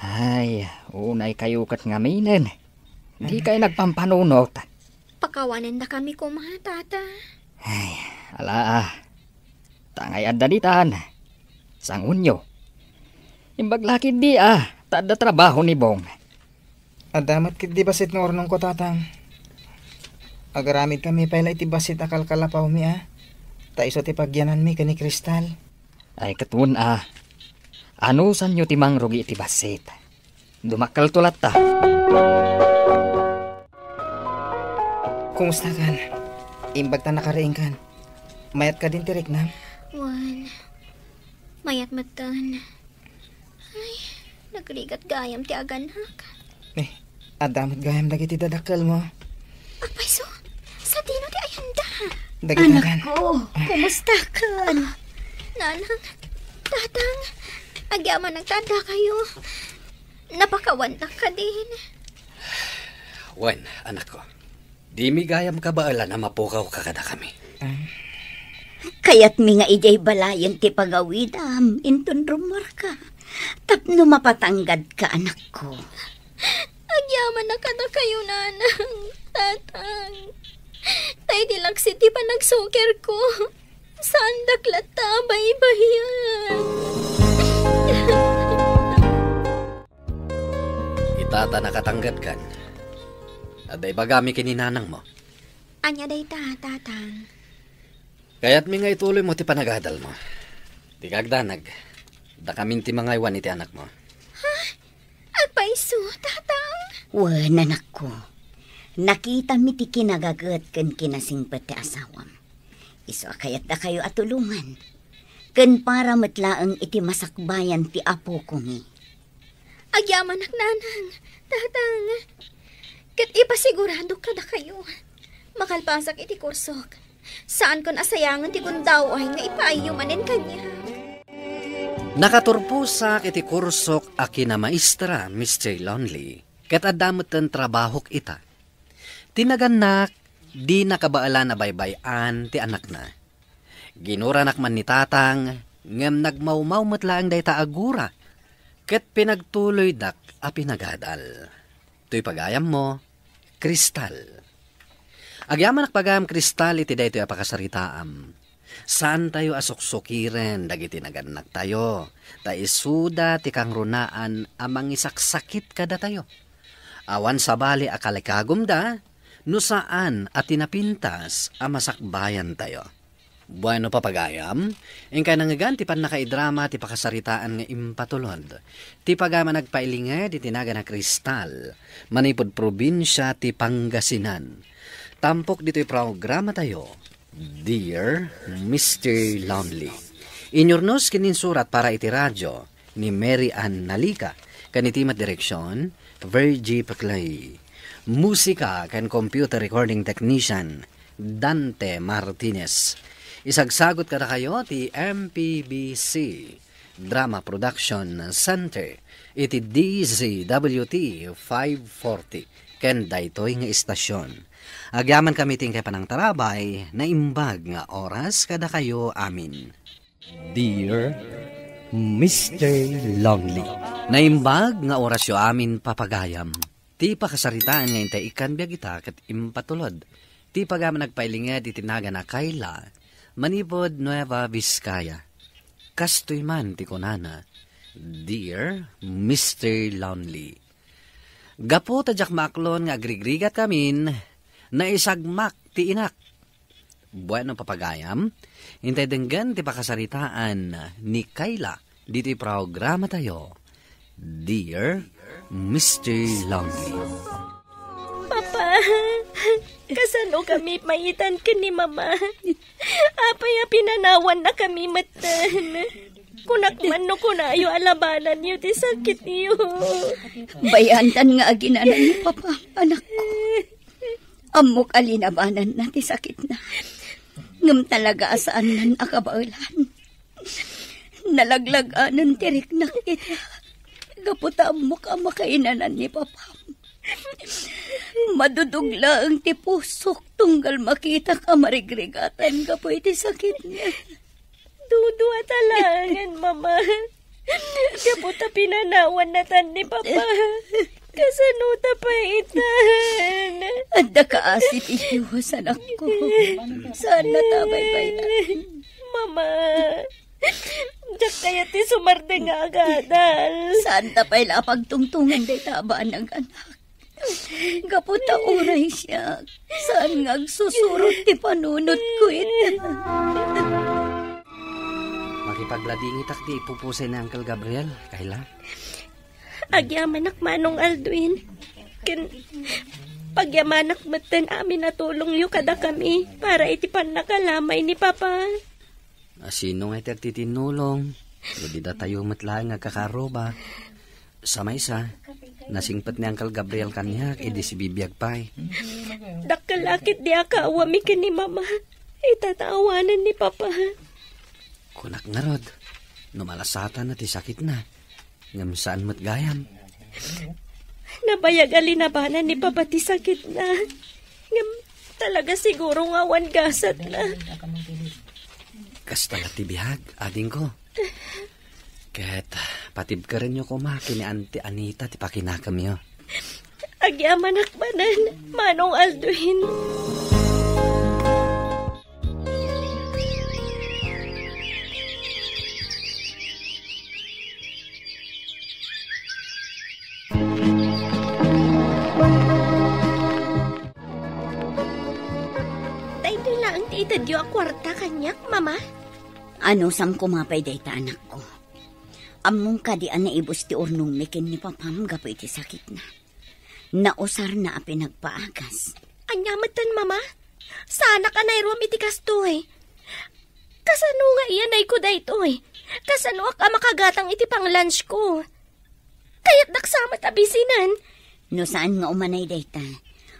Ay, unaykayo ket ngaminen. Dikay nagpampanunot. Pakawanendakami koma, Tata. Ay, ala, a. Tangay adda ditan. Sangonyo. Imbag la ketdi, a, ta adda trabaho ni Bong. Adda met ketdi bassit nga urnongko, Tatang. Agaramidkami pay la iti bassit a kalkalapawmi, a. Ta isu ti pagyananmi ken ni Cristal. Ay, ket wen, a. Anusanyo ti mangrugi iti bassit? Dumakkelto latta. Kumustakan? Imbag ta nakariingkan. Mayat kadin ti riknam? Wen, mayat metten. Ay, nagrigat gayam ti aganak. Eh, adda met gayam dagiti dadakkelmo. Agpayso, sadino ti ayanda? Dagiti agan. Anakko, kumustakan? Nanang, Tatang, agyamanak ta addakayo. Napakawannak kadin. Wen, anakko. Dimi gayam kabaelan a mapukawka kadakami. Ah. Kayatmi nga idiay balayen ti pagawidam inton rummuarka tapno mapatanggadka, anakko. Agyamanak kadakayo, Nanang, Tatang. Ta idi laksid ti panagsukirko, saandak latta a baybayan. Ita ta nakatanggadkan. Adda ibagami ken ni nanangmo. Ania dayta, Tatang? Kayatmi nga ituloymo ti panagadalmo. Dika agdanag. Dakamin ti mangaywan iti anakmo. Ha? Agpayso, Tatang? Wen, anakko. Nakitami ti kinagaget ken kinasingpet ti asawam. Isu a kayatdakayo a tulongan. Ken para met laeng iti masakbayan ti apokomi. Agyamanak, Nanang, Tatang. Ket ipasiguradok kadakayo, makalpasak iti kursok, saankon a sayangen ti gundaway nga ipaayyo manen kaniak. Nakaturposak iti kursok a kinamaestra, Mister Lonely, ket adda metten trabahok ita. Ti nagannak, di nakabaelan a baybay-an ti anakna. Ginuranak man ni Tatang, ngem nagmawmaw met laeng dayta a gura, ket pinagtuloydak a pinagadal. Toy pagayammo, Cristal. Agyamanak pagayam, Cristal, iti daytoy a pakasaritaam. Saantayo a suksukiren dagiti nagannaktayo, ta isuda ti kangrunaan a mangisaksakit kadatayo. Awan sabali a kalikagumda no saan a ti napintas a masakbayantayo. Bueno, papagayam, inkay nangngegan ti pannakaidrama ti pakasaritaan nga impatulod ti pagayam a nagpailinged iti nagan a Cristal, manipud probinsia ti Pangasinan. Tampok ditoy programatayo, Dear Mister Lonely. Inyurnos ken insurat para iti radio ni Mary Ann Nalica, ken iti met direksion, Virgie Paclay. Musika ken computer recording technician, Dante Martinez. Isagsagut kadakayo ti M P B C. Drama Production Center iti D Z W T five forty ken daytoy nga istasyon. Agyamankami ti inkay panangtarabay, naimbag nga oras kadakayo amin. Dear Mister Lonely. Naimbag nga orasyo amin, papagayam. Ti pakasaritaan nga intay ikkan biag ita ket impatulod ti pagayam a nagpailinged iti nagan a Kayla manipud Nueva Vizcaya. Kastoy man ti kunana, "Dear Mister Lonely, gapu ta diak maaklon nga agrigrigatkamin, naisagmak ti inak." Bueno, papagayam, intay denggen ti pakasaritaan ni Kayla ditoy programatayo, Dear Mister Lonely. Papa, kasano kami maitdan ken ni Mama? Apay a pinanawannakami metten? Kunak man no kunayo a labananyo ti sakityo. Bay-antan nga aginanan ni Papa, anakko. Ammok a linabananna ti sakitna. Ngem talaga a saannan a kabaelan. Nalaglag-anen ti riknak ita. Gapu ta ammok a makainanan ni Papam. Madudog laeng ti pusok tunggal makitak a marigrigatan gapu iti sakitna. Dudua ta laengen, Mama. Gapu ta pinanawannatan ni Papa. Kasano ta paitan? Adda kaasi ti Dios, anakko. Saanna ta baybay-an. Mama, diak kayat ti sumardeng nga agadal. Saanta pay la a pagtungtongan dayta a banag, anak. Gapu ta uray siak, saan nga agsusurot ti panunotko ita. Makipagladingitak ti ipupusay ni Uncle Gabriel, Kayla. Agyamanak, Manong Aldwin. Ken pagyamanak metten amin a tulongyo kadakami para iti pannakalamay ni Papa. A, sino nga iti agtitinnulong? No di datayo met laeng nga agkakaarruba. Sa maysa, nasingpet ni Uncle Gabriel kaniak idi sibibiag pay. Dakkel a ketdi a kaawami ken ni Mama. Ita ta awanen ni Papa. Kunak ngarud, no malasatanna ti sakitna, ngem saan met gayam. Nabayag a linabanan ni Papa ti sakitna. Ngem talaga siguro nga awan gasatna. Kasta la ti biag, adingko. Ket patibkerenyo koma ken ni Auntie Anita ti pakinakemyo. Agyamanak manen, Manong Aldwin. Daytoy laeng ti itedyo a kuarta kaniak, Mama? Anusam koma pay dayta, anakko. Ammom kadi a naibus ti urnongmi ken ni Papam gapu iti sakitna. Nausarna a pinagpaagas. Ania metten, Mama? Saanak a nairuam iti kastoy. Kasano nga iyanayko daytoy? Kasanoak a makagatang iti panglunchko? Kayatdak sa met a bisinen. No saan nga umanay dayta,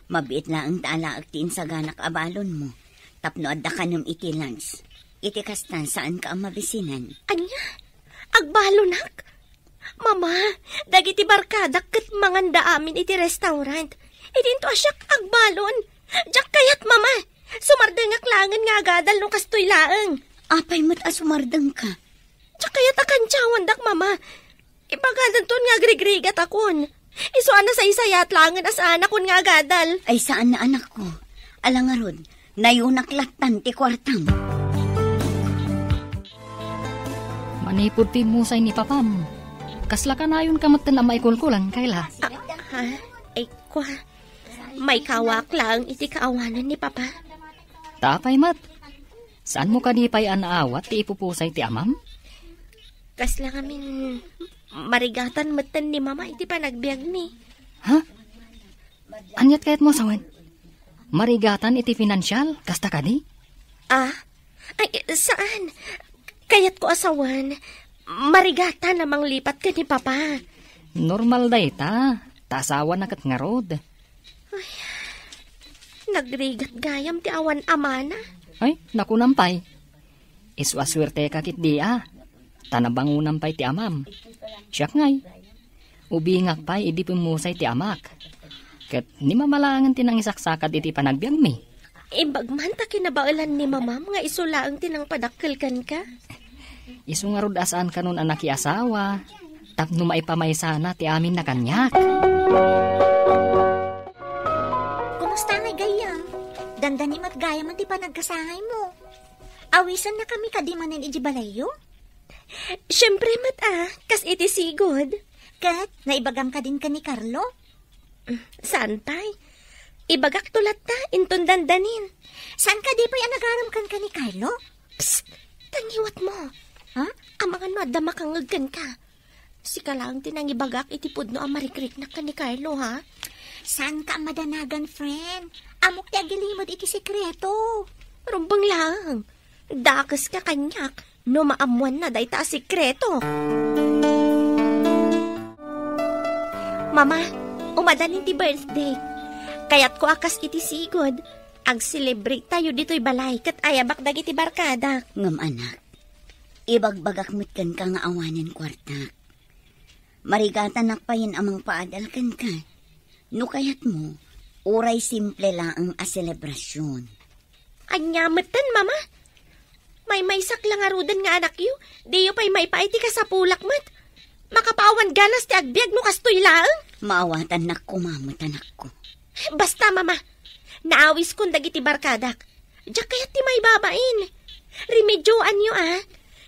mabiit laeng ta alaek ti insaganak a balonmo tapno adda kanem iti lunch. Iti kasta, saanka a mabisinen. Ania? Agbalonak? Mama, dagiti barkadak ket manganda amin iti restaurant. Idinto a siak agbalon. Diak kayat, Mama. Sumardengak laengen nga agadal no kastoy laeng. Apay met a sumardengka? Diak kayat a kantiawandak, Mama. Ibagadanton nga agrigrigatakon. Isu a nasaysayaat laengen a saanakon nga agadal. Ay, saan a, anakko. Ala ngarud, nayunak lattan ti kuartam. Manipud ti immusay ni Papam, kasla kanayonka metten a maikulkulan, Kayla? Ah, ha? Ay, kua. Maikawaak laeng iti kaawanan ni Papa. Ta apay met? Saanmo kadi pay a naawat ti ipupusay ti amam? Kasla ngamin marigatan metten ni Mama iti panagbiagmi. Ha? Aniat kayatmo a sawen? Marigatan iti pinansial, kasta kadi? Ah? Ay, saan. Kayatko a sawen, marigatan a manglipat ken ni Papa. Normal dayta, ta asawana ket ngarud. Ay, nagrigat gayam ti awan amana. Ay, nakunam pay. Isu a suerteka ketdi a. Ta nabangonan pay ti amam. Siak ngay, ubingak pay idi pimmusay ti amak. Ket ni mama laengen ti nangisaksakad iti panagbiagmi. Imbag man ta kinabaelan ni mamam nga isu laeng ti nangpadakkel kenka. Isu ngarud a saan kanon a nakiasawa, tapno maipamaysana ti amin na kaniak. Kumusta ngay gayyem? Dandani met gayam ti panagkasangaymo. Awisenna kami kadi manen iti balayyo? Siempre met a, kas iti sigud. Ket naibagam kadin ken ni Carlo? Saan pay? Ibagakto latta, inton dandanin. Saan kadi pay a nagaram kenka ni Carlo? Psst! Tangiwatmo. Ha? Amangan no adda makangngeg kenka. Sika laeng ti nangibagak iti pudno a marikriknak ken ni Carlo, ha? Saanka a madanagan, friend. Ammok ti agilimud iti sekreto. Rumbeng laeng. Dakeska kaniak no maammoanna dayta a sekreto. Mama, umadanin ti birthday. Kayatko a kas iti sigud, ag-celebrate tayo ditoy balay ket ayabak dagiti barkadak. Ngem anak, ibagbagak met kenka nga awanen kuartak. Marigatanak payen a mangpaadal kenka. No kayatmo, uray simple laeng a selebrasyon. Ania metten, Mama? Maymaysak la ngaruden nga anakyo, diyo pay maipaay ti kasapulak met. Makapawan ganas ti agbiag no kastoy laeng. Maawatannak koma met, anakko. Basta, Mama, naawiskon dagiti barkadak. Diak kayat ti maibabain. Remedyoanyo, a.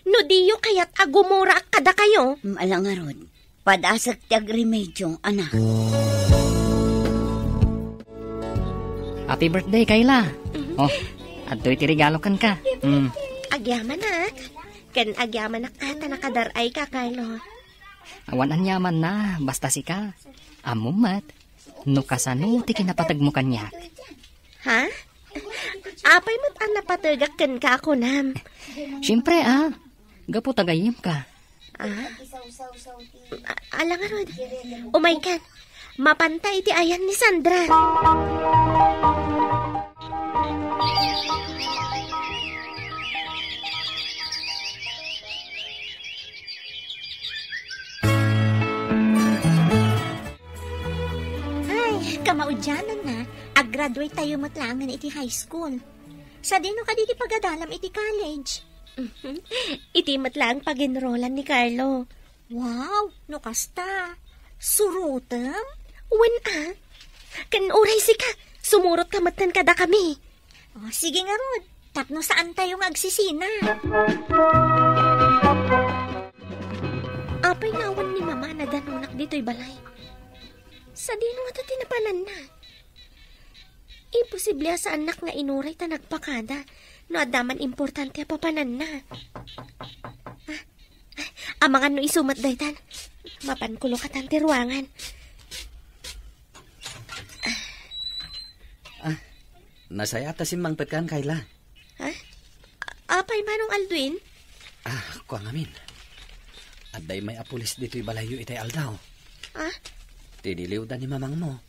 No diyo kayat a gumuraak kadakayo. Mm, ala ngarud. Padasek ti agremedio, anak. Happy birthday, Kayla. Mhm. Oh, adtoy ti regalo kenka. Mm. Agyamanak. Ken agyamanak a ta nakadar-ayka, Carlo. Awan aniamanna, basta sika. Ammom met no kasano ti kinapategmo kaniak. Ha? Apay met a napategak kenka a kunam? Siempre, a. Gapu ta gayyemka. Ah? A-, ala ngarud. Umaykan. Mapanta iti ayan ni Sandra. Ay, kamaudiananna, ag-graduate tayo met laengen iti high school. Sadino kadi ti pagadalam iti college? Iti met laeng pag-enrollan ni Carlo. Wow, no kasta, surotem? Wen a. Ken uray sika, sumurot ka metten kadakami. Oh, sige ngarud, tapno saan tayo nga agsisina. Apay nga awan ni Mama a nadanonak ditoy balay? Sadino ngata ti napananna? Imposible a saannak nga inuray ta nagpakada no adda man importante a papananna. Ah, ah, amangan no isu met daytan. Mapanko lokatan ti ruangan. Ah, nasaya ta simmangpetkan, Kayla. Ha? A-, apay, Manong Aldwin? Ah, kua ngamin. Adda immay a pulis ditoy balayyo itay aldaw. Ah? Tiniliwda ni mamangmo.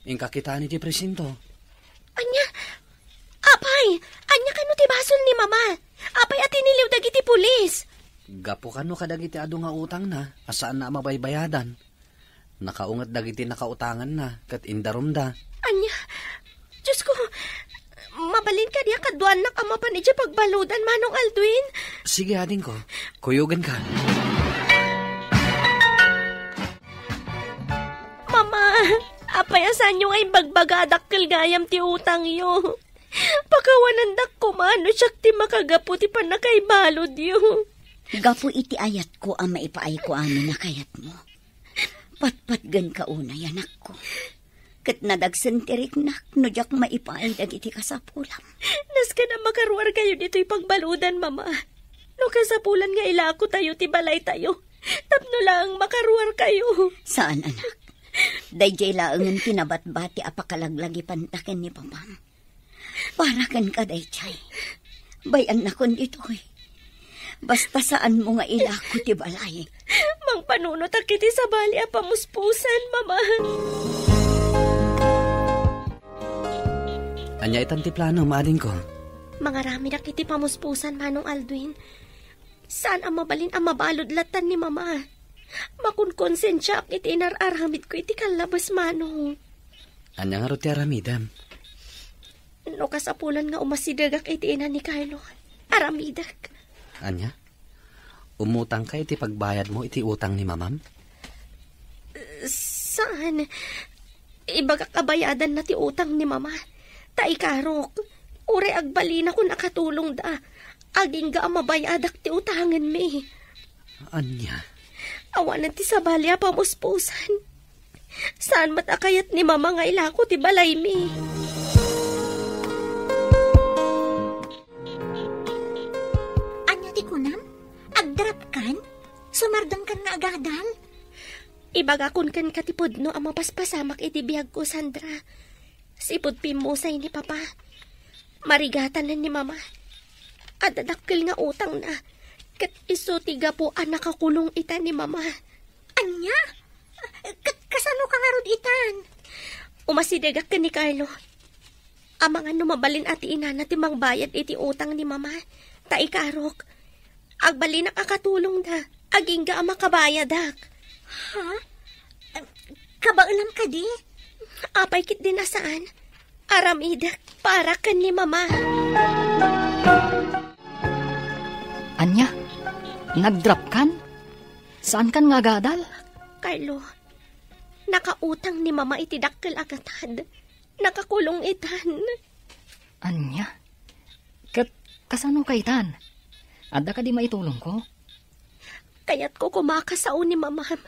Inka kitaen iti presinto. Ania? Apay, ania kano ti basol ni Mama? Apay a tiniliw dagiti pulis? Gapu kano kadagiti adu nga utangna a saanna a mabaybayadan. Nakaunget dagiti nakautanganna ket indarumda. Ania? Diosko, mabalin kadi a kaduaannak a mapan idiay pagbaludan, Manong Aldwin? Sige, adingko. Kuyogenka. Mama, apay a saanyo nga imbagbaga a dakkel gayam ti utangyo? Pakawanandak koma no siak ti makagapu ti pannakaibaludyo. Gapu iti ayatko a maipaayko amin a kayatmo. Patpatgenka unay, anakko. Ket nadagsen ti riknak no diak maipaay dagiti kasapulam. Nasken a makaruarkayo ditoy pagbaludan, Mama. No kasapulan nga ilakotayo ti balaytayo, tapno laeng makaruarkayo. Saan, anak. Daydiay laengen ti nabatbati a pakalaglagipanta ken ni Papam. Para kenka daydiay. Bay-annakon ditoy. Basta saanmo nga ilako ti balay. Mangpanunotak iti sabali a pamuspusan, Mama. Ania itan ti plano, adingko? Mangaramidak iti pamuspusan, Manong Aldwin. Saan a mabalin a mabalud latan ni Mama. Makunkonsensiaak iti inar-aramidko iti kallabes, Manong. Ania ngarud ti aramidem? No kasapulan nga umasidegak iti ina ni Carlo, aramidek. Ania? Umutangka iti pagbayadmo iti utang ni Mamam? Saan? Ibagak a bayadanna ti utang ni Mama. Ta ikarok, uray agbalinakon a katulongda, agingga a mabayadak ti utangenmi. Ania? Awanen ti sabali a pamuspusan. Saan met a kayat ni Mama nga ilako ti balaymi. Ania ti kunam? Agdrapkan? Sumardengkan nga agadal? Ibagakon kenka ti pudno a mapaspasamak iti biagko, Sandra. Sipud pimmusay ni Papa, marigatanan ni Mama. Adda dakkel nga utangna, ket isu ti gapu a nakakulong ita ni Mama. Ania? Ka-, kasano ka ngarud itan? Umasidegak ken ni Carlo. Amangan no mabalin a ti inana ti mangbayad iti utang ni Mama. Ta ikarok, agbalinak a katulongda, agingga a makabayadak. Ha? Kabaelam kadi? Apay ketdin a saan? Aramidek para ken ni Mama. Ania? Nagdrapkan? Saankan nga agadal? Carlo, nakautang ni Mama iti dakkel a gatad. Nakakulong itan. Ania? Ket kasano ka itan? Adda kadi maitulongko? Kayatko koma a kasao ni Mamam.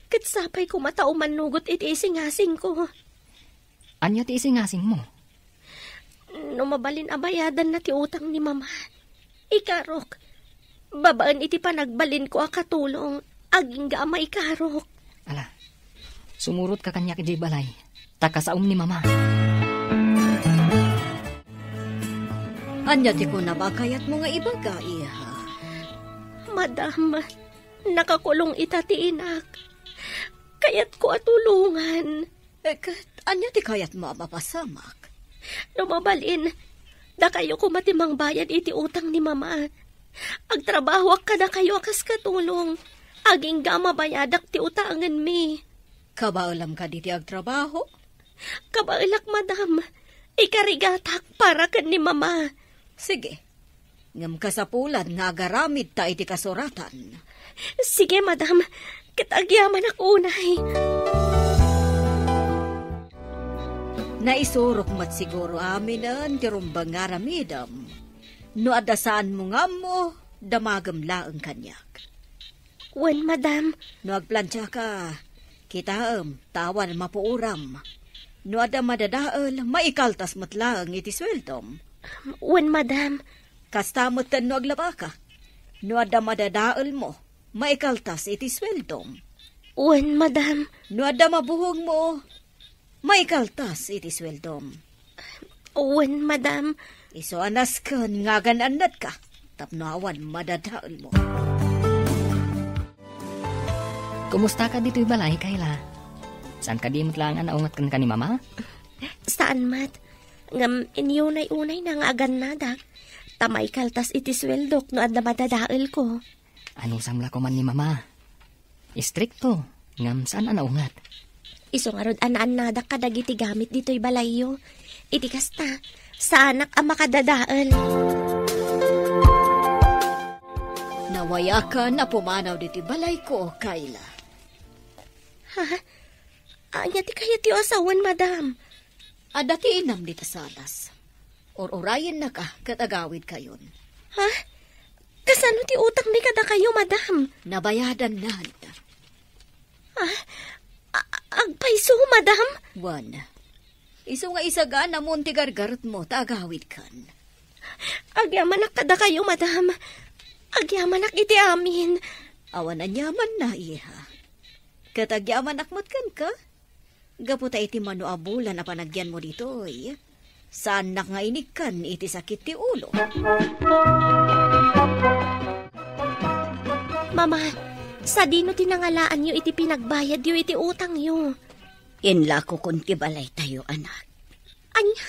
Ket sapay koma ta umannugot iti isingasingko. Ania ti isingasingmo? No mabalin a bayadanna ti utang ni Mama, ikarok. Babaen iti panagbalinko a katulong, agingga a maikarok. Ala, sumurotka kaniak idiay balay, ta kasaom ni Mama. Ania ti kunam a kayatmo nga ibaga, iha? Madam, nakakulong ita ti inak. Kayatko a tulongan. Eh, ket ania ti kayatmo a mapasamak? No mabalin, dakayo koma ti mangbayad iti utang ni Mama. Agtrabahoak kadakayo a kas katulong, agingga a mabayadak ti utangenmi. Kabaelam kadi ti agtrabaho? Kabaelak, madam. Ikarigatak para ken ni Mama. Sige. Ngem kasapulan nga agaramidta iti kasuratan. Sige, madam. Ket agyamanak unay. Naisurok met siguro aminen ti rumbeng nga aramidem. No adda saanmo nga ammo, damagem laeng kaniak. Wen, madam. No agplantiaka, kitaem, ta awan mapuoram. No adda madadael, maikaltas met laeng iti sueldom. Wen, madam. Kasta met no aglabaka. No adda madadaelmo, maikaltas iti sueldom. Wen, madam. No adda mabuhongmo, maikaltas iti sueldom. Wen, madam. Isu a nasken nga agan-annadka tapno awan madadaelmo. Kumusta ka ditoy balay, Kayla? Saan kadi met laeng a naunget kenka ni Mama? Saan met. Ngem inyunay-unayna nga agannadak. Ta maikaltas iti sueldok no adda madadaelko. Anusam la koman ni Mama. Istrikto, ngem saan a naunget. Isu ngarud a naannadak kadagiti gamit ditoy balayyo. Iti kasta, saanak a makadadael. Nawayakan a pumanaw ditoy balayko, Kayla. Ha? Ania ti kayatyo a sawen, madam? Adda ti inam dita salas. Ur-urayennaka ket agawidkayon. Ha? Kasano ti utangmi kadakayo, madam? Nabayadannan. Ha? A-, agpayso, madam? Wen. Isu nga isaganamon ti gargaretmo ta agawidkan. Agyamanak kadakayo, madam. Agyamanak iti amin. Awan aniamanna, iha. Ket agyamanak met kenka. Gapu ta iti mano a bulan a panagyanmo ditoy, saannak nga inikkan iti sakit ti ulo. Mama, sadino ti nangalaanyo iti pinagbayadyo iti utangyo? Inlakokon ti balaytayo, anak. Ania?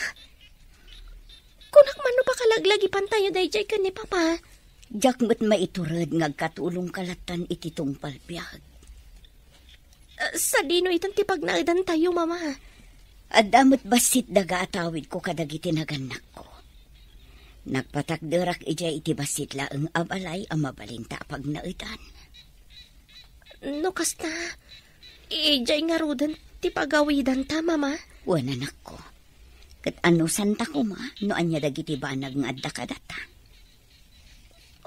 Kunak man no pakalaglagipantayo daydiay ken ni Papa. Diak met maitured nga agkatulongka lattan iti tungpal biag. Ah, sadino itan ti pagnaedantayo, Mama? Adda met bassit daga a tawidko kadagiti nagannakko. Nagpatakderak idiay iti bassit laeng a balay a mabalinta a pagnaedan. No kasta, idiay ngaruden ti pagawidanta, Mama? Wen, anakko. Ket anusanta koma no ania dagiti banag nga adda kadata.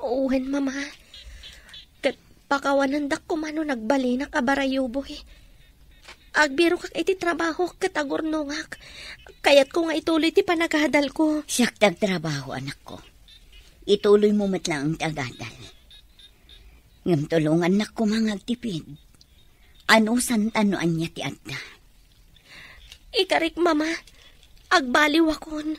Wen, Mama. Ket pakawanendak koma no nagbalinak a barayuboy. Agbirokak iti trabaho ket agurnongak. Kayatko nga ituloy ti panagadalko. Siak ti agtrabaho, anakko. Ituloymo met laeng ti agadal. Ngem tulongannak koma nga agtipid. Anusanta no ania ti adda. Ikarik, Mama, agbaliwakon.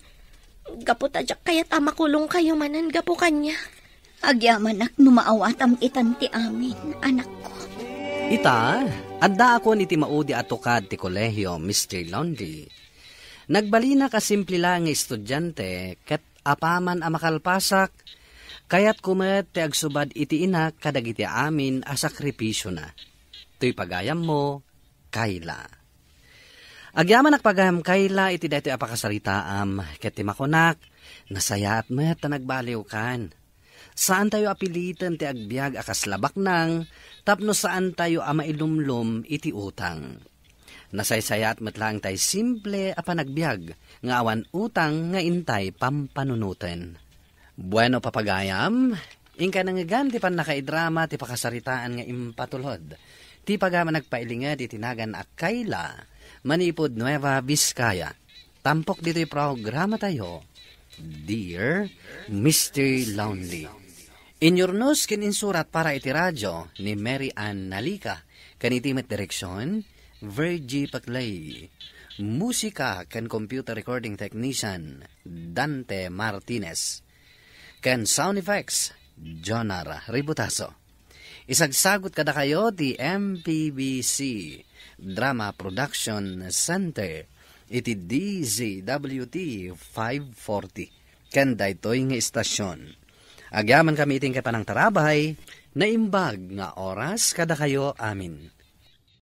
Gapu ta diak kayat a makulongkayo manen gapu kaniak. Agyamanak no maawatam itan ti amin, anakko. Ita, addaakon iti maudi a tukad ti Colegio Mister Lonely. Nagbalinak a simple la nga estudiante ket apaman a makalpasak, kayatko met ti agsubad iti inak kadagiti amin a sakripisiona. Toy pagayammo, Kayla. Agyamanak pagayam, Kayla, iti daytoy a pakasaritaam, ket ti makunak, nasayaat met ta nagbaliwkan. Saantayo a piliten ti agbiag a kasla baknang tapno saantayo a mailumlom iti utang. Nasaysayaat met laeng tay simple a panagbiag nga awan utang nga intay pampanunoten. Bueno, papagayam, inka nangngegan ti pannakaidrama ti pakasaritaan nga impatulod. Ti pagayam a nagpailinged iti nagan a Kayla, manipud Nueva Vizcaya. Tampok ditoy programatayo, Dear Mister Lonely. Inyurnos ken insurat para iti radio ni Mary Ann Nalica, ken iti met direksion, Virgie Paclay. Musika ken computer recording technician, Dante Martinez. Ken sound effects, Jonar Ributaso. Isagsagut kadakayo ti M P B C Drama Production Center iti D Z W T five forty. Ken daytoy nga istasyon. Agyamankami iti panangtarabay, naimbag nga oras kadakayo amin.